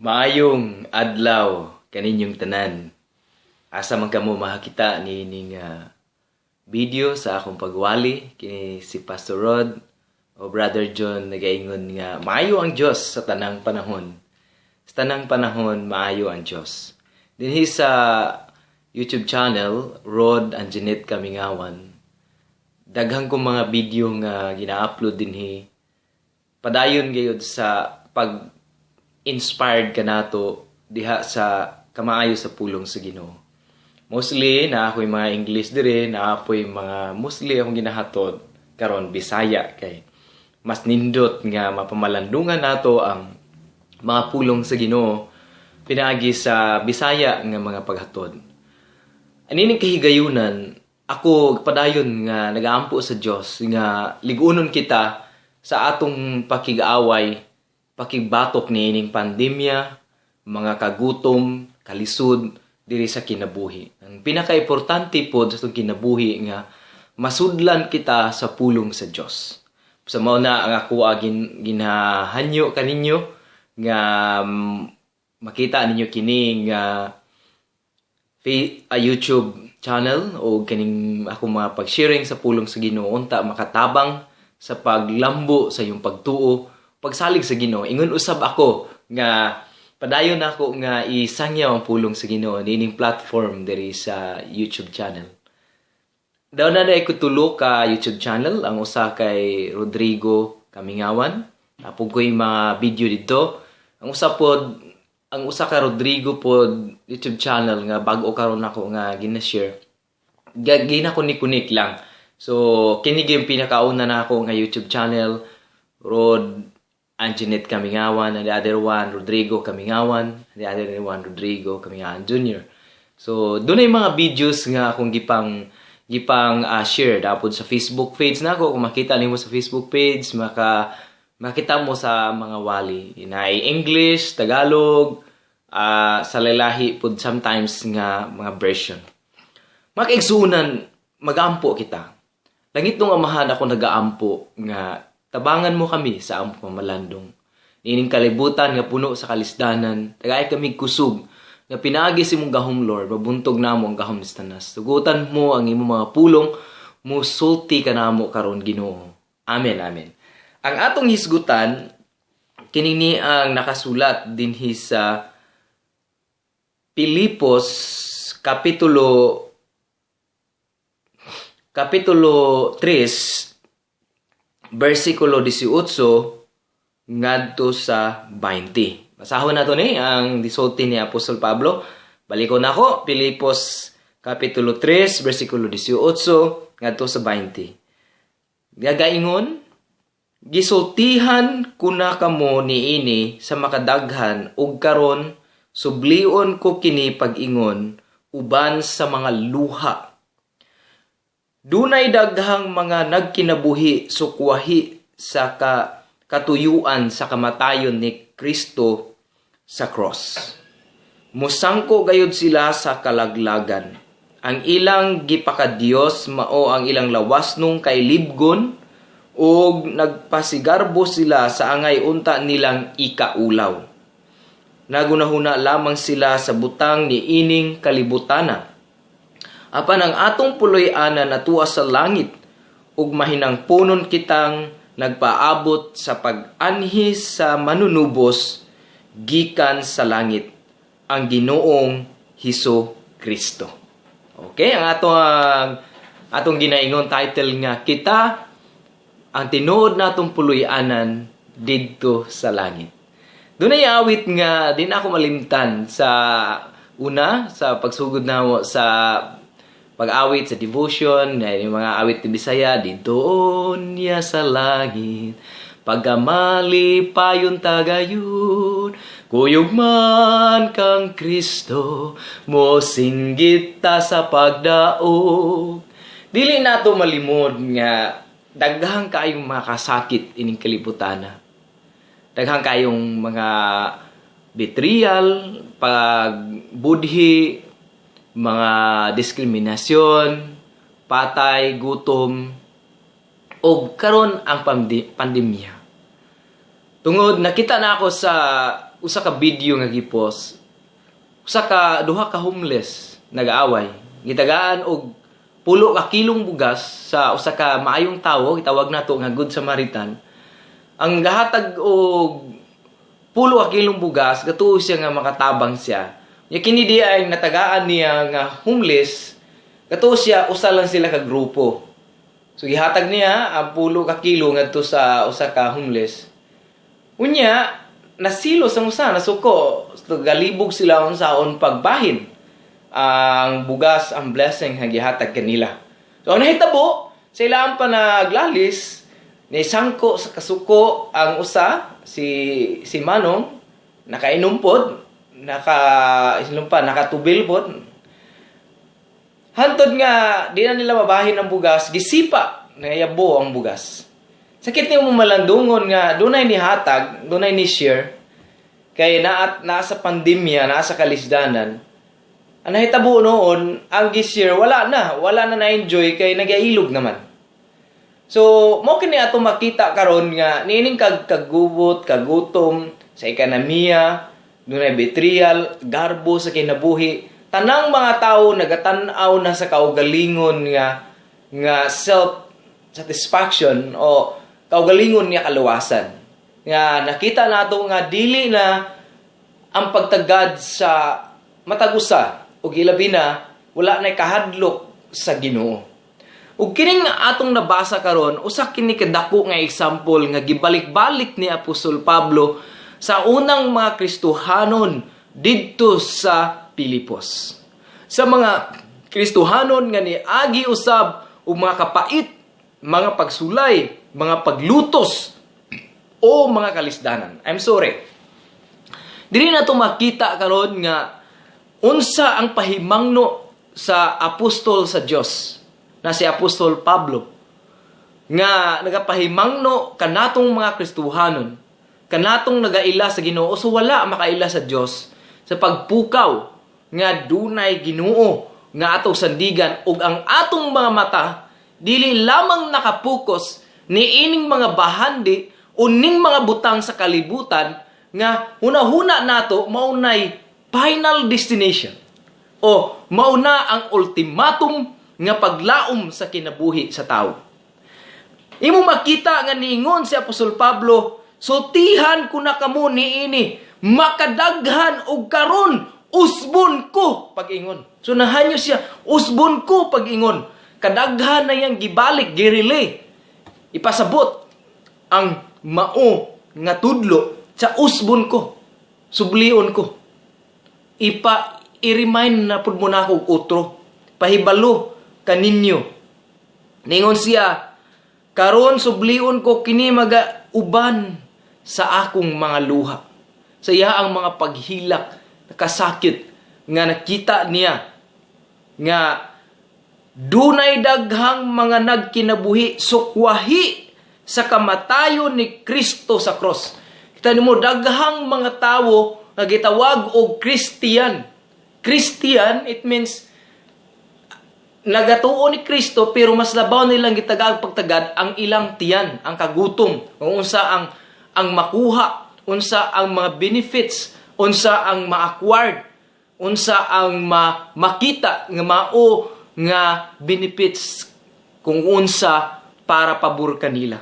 Maayong adlaw kaninyong tanan. Asa man kamo makakita niining video sa akong pagwali, kini si Pastor Rod o Brother John, nagaingon nga maayo ang Dios sa tanang panahon. Sa tanang panahon, maayo ang Dios. Dinhi sa YouTube channel Rod and Jeanette Kamingawan, daghang kong mga video nga gina-upload dinhi. Padayon gayud sa pag inspired kanato diha sa kamaayo sa pulong sa Ginoo. Mostly naa ako'y mga English dire, naa po'y mga, mostly akong ginahatod karon Bisaya kay mas nindot nga mapamalandungan nato ang mga pulong sa Ginoo pinaagi sa Bisaya nga mga paghatod. Anining kahigayunan, ako padayon nga nagaampo sa Dios nga ligunon kita sa atong pakig-away, pakigbatok niining pandemya, mga kagutom, kalisod diri sa kinabuhi. Ang pinaka-importante pod sa atong kinabuhi nga masudlan kita sa pulong sa Dios. Sa mao na ang ako ginahanyo kaninyo nga makita ninyo kini nga YouTube channel o kining ako mga pag-sharing sa pulong sa Ginoo, unta makatabang sa paglambo sa iyong pagtuo, pagsalig sa Ginoo. Ingon usab ako nga padayon nako nga isangyaw ang pulong sa Ginoo niining platform diri sa YouTube channel. Daw na ko tulo ka YouTube channel. Ang usa kay Rodrigo Kamingawan. Apog ko yung mga video dito. Ang usa pod, ang usa ka Rodrigo pod YouTube channel nga bag-o karon ako nga gina-share. Gina ko ni kunik lang. So kini gyud pinakauna na ako nga YouTube channel, Rod and Jeanette Kamingawan, and the other one, Rodrigo Kamingawan, and the other one, Rodrigo Kamingawan Jr. So, doon ay mga videos nga akong gipang share dapod sa Facebook page nako. Kung makita nimo sa Facebook page, makita mo sa mga wali na English, Tagalog, sa lalahi pod sometimes nga mga version. Mga kaigsuonan, magampo kita. Langitnong Amahan, ako nagaampo nga tabangan mo kami sa among pamalandong niining kalibutan nga puno sa kalisdanan. Tagay kami kusog nga pinaagi sa imong gahom, Lord, mabuntog namo ang gahom ni Satanas. Tugutan mo ang imong mga pulong musulti kanamo karon, Ginoo. Amen, amen. Ang atong hisgutan kini ni ang nakasulat dinhi sa Pilipos kapitulo 3 bersikulo 18 ngadto sa 20. Basahon nato ni ang gisulti ni Apostol Pablo. Balikon nako, Pilipos kapitulo 3 bersikulo 18 ngadto sa 20. Gagaingon, "Gisultihan ko na kamo niini sa makadaghan ug karon sublion ko kini pag-ingon uban sa mga luha. Dunay daghang mga nagkinabuhi sukwahi sa katuyuan sa kamatayon ni Kristo sa cross. Musangko gayud sila sa kalaglagan. Ang ilang gipakadiyos mao ang ilang lawasnong kailibgon ug nagpasigarbo sila sa angay unta nilang ikaulaw. Nagunahuna lamang sila sa butang ni ining kalibutana. Apan ang atong puloy-anan natua sa langit ug mahinangpunon kitang nagpaabot sa pag-anhi sa manunubos gikan sa langit, ang Ginoong Hesus Kristo." Okay, ang atong ginaingon title nga kita ang tinuod natong puloy-anan didto sa langit. Dunay awit nga di na ako malimtan sa una sa pagsugod namo sa pag-awit sa devotion, ay yung mga awit ni Bisaya, "Didto niya sa langit, pagkamalipayon tagayun, kuyog man kang Kristo, mo singgit ta sa pagdaog." Dili nato malimod nga daghang kaayong mga kasakit ining kalibutana. Daghang kaayong mga betrayal, pagbudhi, mga diskriminasyon, patay, gutom, og karon ang pandemya. Tungod nakita na ako sa usa ka video nga gipost, usa ka duha ka homeless nagaaway. Gitagaan og 10 ka kilong bugas sa usa ka maayong tawo, gitawag nato nga Good Samaritan. Ang gahatag og 10 ka kilong bugas, gatuo siya nga makatabang siya. Nya kini di ay natagaan niya nga homeless, gatuo siya usa lang sila ka grupo. So gihatag niya ang 10 ka kilo ngadto sa usa ka homeless. Unya, nasilos ang usa, nasuko. So, galibog sila unsaon pagbahin ang bugas, ang blessing nga gihatag kanila. So ang nahitabo, sa ilang pa naglalis, ni sangko sa kasuko ang usa, si si Manong, nakainom pod, naka islom pa, nakatubil pod. Hantod nga di na nila mabahin ang bugas, gisipa, nayabo ang bugas. Sakit nimo malandungon nga dunay ni hatag, dunay ni share kay naa naa sa pandemya, naa sa kalisdanan. Ang nahitabo noon, ang gi-share wala na na-enjoy kay nagailog naman. So, mo kini ato makita karon nga niining kag kagubot, kagutom sa ekonomiya, dunay betrayal, garbo sa kinabuhi. Tanang mga tao nagatan-aw na sa kaugalingon nga nga self satisfaction o kaugalingon nga kaluwasan. Nga nakita nato nga dili na ang pagtagad sa matag usa ug ilabi na wala na kahadlok sa Ginoo. Ug kining atong nabasa karon, usa kini kadako nga example nga gibalik-balik ni Apostol Pablo sa unang mga Kristohanon didto sa Pilipos. Sa mga Kristohanon nga niagi usab og mga kapait, mga pagsulay, mga paglutos o mga kalisdanan. I'm sorry. Diri na to makita karon nga unsa ang pahimangno sa apostol sa Dios na si Apostol Pablo nga nagapahimangno kanatong mga Kristohanon, kanatong nagaila sa Ginoo, so wala makaila sa Dios sa pagpukaw nga dunay Ginoo nga atong sandigan ug ang atong mga mata dili lamang nakapokus ni ining mga bahandi o ning mga butang sa kalibutan nga hunahuna nato maunay final destination o mauna ang ultimatum nga paglaom sa kinabuhi sa tao. Imo makita nga niingon si Apostol Pablo, "Sultihan ko na kamo niini, makadaghan og karon usbon ko pag-ingon." So nahanyo siya, "Usbon ko pag-ingon." Kadaghan na yang gibalik, girile. Ipasabot ang mao nga tudlo sa "Usbon ko. Sublion ko." Ipa i-remind na pud mo na ako og otro. Pahibalo kaninyo. Ningon siya, "Karon sublion ko kini maga uban sa akong mga luha." Sa iya ang mga paghilak, nakasakit nga nakita niya nga dunay daghang mga nagkinabuhi sukwahi sa kamatayon ni Kristo sa cross. Kita nimo, daghang mga tawo nga gitawag og Christian. Christian, it means nagatuo ni Kristo, pero mas labaw nilang gitagag pagtagad ang ilang tiyan, ang kagutom, kung unsa ang makuha, unsa ang mga benefits, unsa ang ma-acquired, unsa ang makita nga mao nga benefits kung unsa para pabor kanila.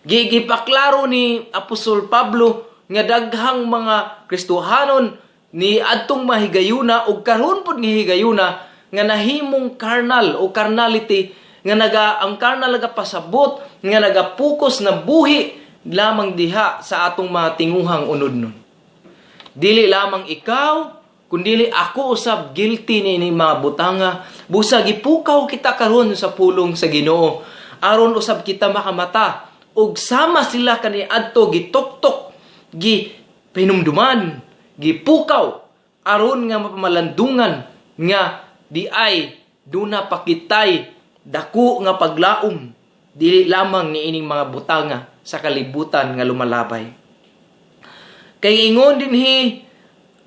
Gipaklaro ni Apostol Pablo nga daghang mga Kristohanon ni adtong mahigayuna ug karon pod nga higayuna nga nahimong carnal o carnality, nga naga ang carnal nagapasabot nga nagapokus na buhi lamang diha sa atong mga tinguhang unod nun. Dili lamang ikaw, kundili ako usab, guilty ni ini mga butanga. Busa gipukaw kita karon sa pulong sa Ginoo aron usab kita makamata ug sama sila kani adto gituktok, gi pinumduman, gipukaw aron nga mapamalandungan nga di ay duna pakitay dako nga paglaom, dili lamang ni ining mga butanga sa kalibutan nga lumalabay. Kay ingon dinhi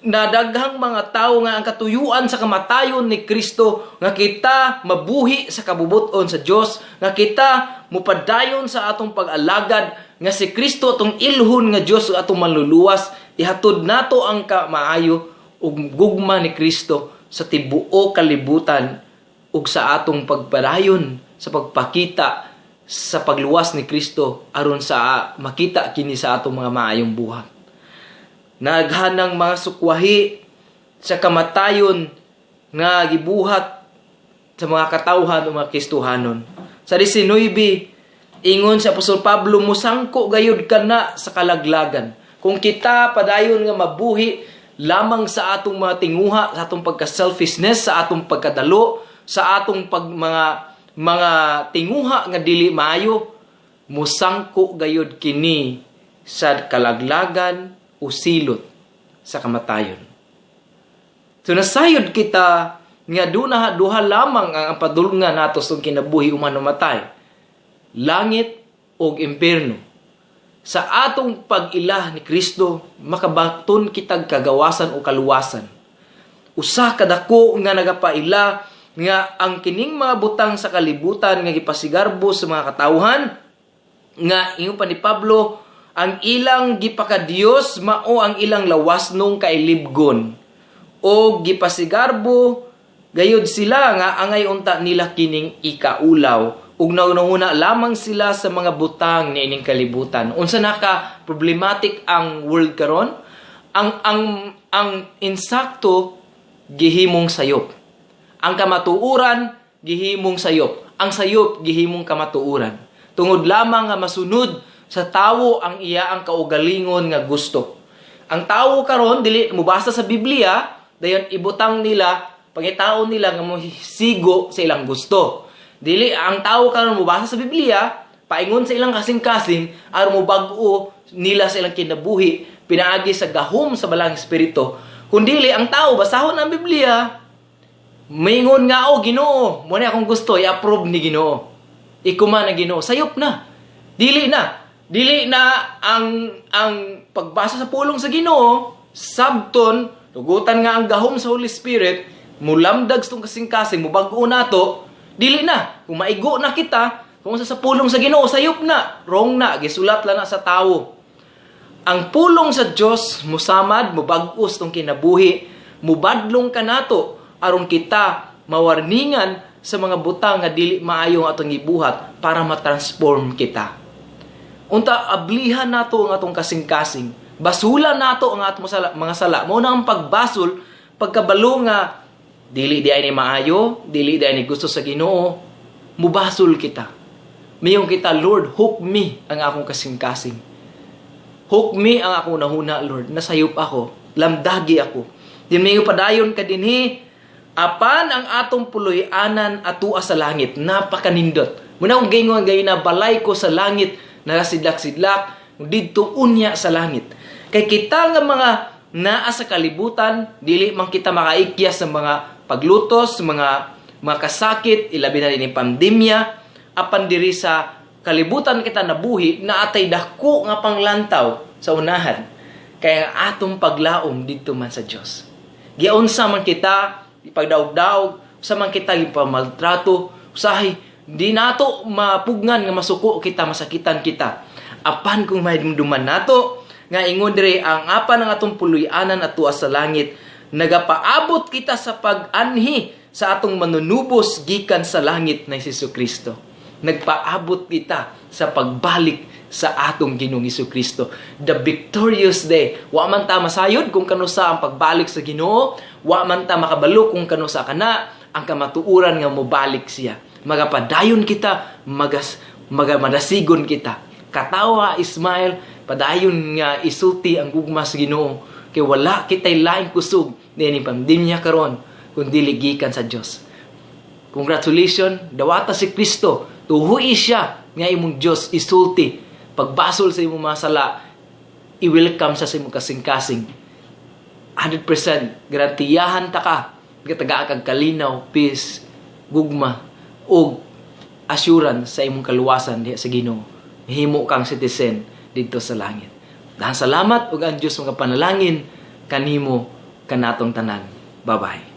na daghang mga tawo nga ang katuyuan sa kamatayon ni Kristo nga kita mabuhi sa kabubuton sa Dios, nga kita mupadayon sa atong pag-alagad nga si Kristo atong ilhon nga Dios, atong manluluwas. Ihatod nato ang kamaayo ug gugma ni Kristo sa tibuok kalibutan ug sa atong pagpadayon sa pagpakita sa pagluwas ni Kristo aron sa makita kini sa atong mga maayong buhat. Naghanang mga sukwahi sa kamatayon nga gibuhat sa mga katawhan o mga Kristohanon. Sa 19, ingon si Apostol Pablo, musangko gayud kana sa kalaglagan. Kung kita padayon nga mabuhi lamang sa atong mga tinguha, sa atong pagka-selfishness, sa atong pagkadalo, sa atong pag mga tinguha nga dili maayo, musangko gayud kini sa kalaglagan o silot sa kamatayon. So nasayod kita nga duna duha lamang ang padulngan nato sa kinabuhi human mamatay: langit o impierno. Sa atong pag-ila ni Kristo, makabaton kitag kagawasan o kaluwasan. Usa ka dako nga nagapaila nga ang kining mga butang sa kalibutan nga gipasigarbo sa mga katawhan, nga ingon pa ni Pablo, ang ilang gipakadiyos mao ang ilang lawasnong kailibgon o gipasigarbo gayud sila nga angay unta nila kining ikaulaw ug naunahuna lamang sila sa mga butang niining kalibutan. Unsa naka problematic ang world karon? Ang insakto gihimong sayop. Ang kamatuoran gihimong sayop. Ang sayop gihimong kamatuoran. Tungod lamang nga masunod sa tawo ang iya ang kaugalingon nga gusto. Ang tawo karon dili mobasa sa Biblia, dayon ibutang nila, pangitaon nila nga mosigo sa ilang gusto. Dili ang tawo karon mobasa sa Biblia, paingon sa ilang kasing-kasing aron mobag-o nila sa ilang kinabuhi pinaagi sa gahom sa Balaang Espiritu. Kundili ang tao basahon ang Biblia, maingon nga, "Oh Ginoo, mo ni akong gusto, i-approve ni Ginoo. Ikuman ang Ginoo." Sayop na. Dili na. Dili na ang pagbasa sa pulong sa Ginoo, sabton, tugutan nga ang gahom sa Holy Spirit, mulamdag sa tong kasing-kasing, mubag-o nato, dili na. Kung maigo na kita, kung sa pulong sa Ginoo, sayop na, wrong na, gisulat lang na sa tawo. Ang pulong sa Dios musamad, mubag-os tong kinabuhi, mubadlong kanato aron kita mawarningan sa mga butang nga dili maayo ang atong gibuhat para ma-transform kita. Unta ablihan nato ang atong kasing-kasing. Basulan nato ang atong mga sala. Mao na ang pagbasol, pagkabalo nga dili di ay ni maayo, dili di ay ni gusto sa Ginoo, mubasol kita. Mayon kita, "Lord, hook me ang akong kasing-kasing. Hook me ang akong nahuna, Lord. Nasayop ako. Lamdagi ako." Di may padayon ka dinhi, apan ang atong puloy-anan atua sa langit. Napakanindot. Muna akong gaingon gay na balay ko sa langit, nagasidlak-sidlak, didto unya sa langit. Kay kita nga mga naa sa kalibutan, dili man kita makaikya sa mga paglutos, mga kasakit, ilabi na din pandemya, apan diri sa kalibutan kita nabuhi, naatay dako nga panglantaw sa unahan. Kaya ang atong paglaom didto man sa Dios. Giunsa man kita, ipagdaog-daog, usa man kita gipamaltrato, usahay di nato mapugnan nga masuko kita, masakitan kita. Apan kung mahidumduman nato nga ingon dire ang apan ang atong puloy-anan atua sa langit, nagapaabot kita sa pag-anhi sa atong manunubos gikan sa langit na si Kristo. Nagpaabot kita sa pagbalik sa atong Ginoong Kristo. The victorious day. Wa man ta masayod kung kanusa ang pagbalik sa Ginoo, wa man ta makabalo kung kanusa kana ang kamatuoran nga mobalik siya. Magapadayon kita, magamadasigon kita. Katawa, smile, padayon nga isulti ang gugma sa Ginoo kay wala kitay laing kusog niini pandemya karon kun dili gikan sa Dios. Congratulations, dawata si Kristo. Tuhui siya nga imong Dios, isulti. Pagbasol sa imong mga sala, i-welcome sa imong kasing-kasing. 100% garantiyahan ta ka nga kag kalinaw, peace, gugma ug assurance sa imong kaluwasan diha sa Ginoo. Himo kang citizen didto sa langit. Daghang salamat ug ang Dios mga panalangin kanimo kanatong tanan. Bye-bye.